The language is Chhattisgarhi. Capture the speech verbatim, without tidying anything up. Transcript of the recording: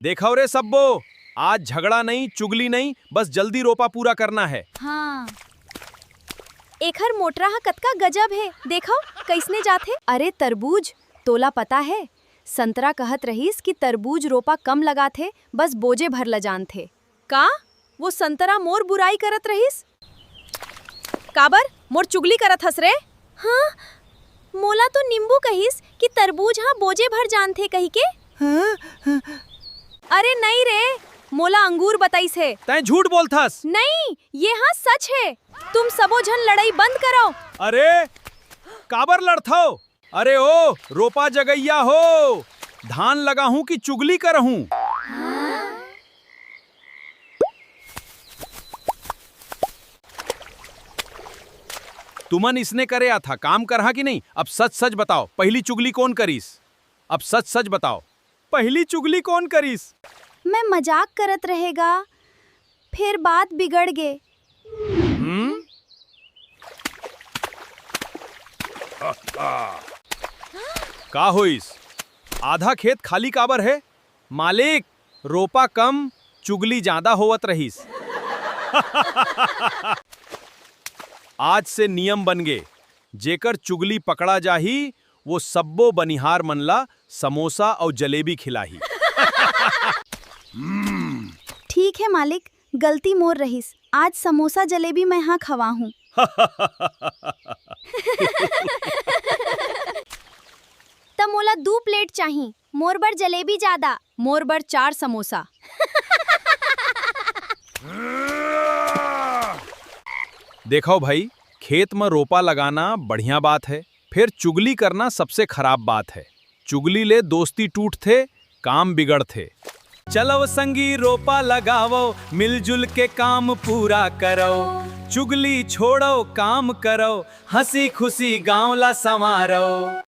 देखव रे सब्बो, आज झगड़ा नहीं, चुगली नहीं, बस जल्दी रोपा पूरा करना है। हाँ। एखर मोटरा ह कतका गजब हे, देखव कइसने जाथे। अरे तरबूज, तोला पता हे, संतरा कहत रहिस कि तरबूज रोपा कम लगाथे, बस बोजे भर ल जानथे। का? वो संतरा मोर बुराई करत रहिस? काबर मोर चुगली करत हस रे? हाँ, मोला तो नींबू कहिस कि तरबूज ह बोजे भर जानथे कहिके। हाँ, हाँ। अरे नहीं रे, मोला अंगूर बताइस हे। तैं झूठ बोलथस। नहीं, ये ह सच हे। तुम सबो झन लड़ई बंद करव। अरे, काबर लड़थव? अरे ओ, रोपा जगइया हो, धान लगाहूं कि चुगली करहूं? तुमन इसने करे आथा, काम करहा कि नहीं? अब सच सच बताओ, पहली चुगली कौन करिस? अब सच सच बताओ, पहली चुगली कौन करिस? मैं मजाक करत रहेगा, फिर बात बिगड़ गे। हम्म? का होइस? आधा खेत खाली काबर है? मालिक, रोपा कम, चुगली ज्यादा होवत रहिस। आज से नियम बन गे, जेकर चुगली पकड़ा जाही, वो सब्बो बनिहार मन ला समोसा अउ जलेबी खिलाही। ठीक है मालिक, गलती मोर रहिस, आज समोसा जलेबी मैं हा खवाहूँ। त मोला दू प्लेट चाही, मोर बर जलेबी ज्यादा, मोर बर चार समोसा। देखव भाई, खेत म रोपा लगाना बढ़िया बात है, फेर चुगली करना सबसे खराब बात है। चुगली ले दोस्ती टूटथे, काम बिगड़थे। चलव संगी रोपा लगावव, मिलजुल के काम पूरा करव। चुगली छोड़व, काम करव, हंसी खुशी गांव ला संवारव।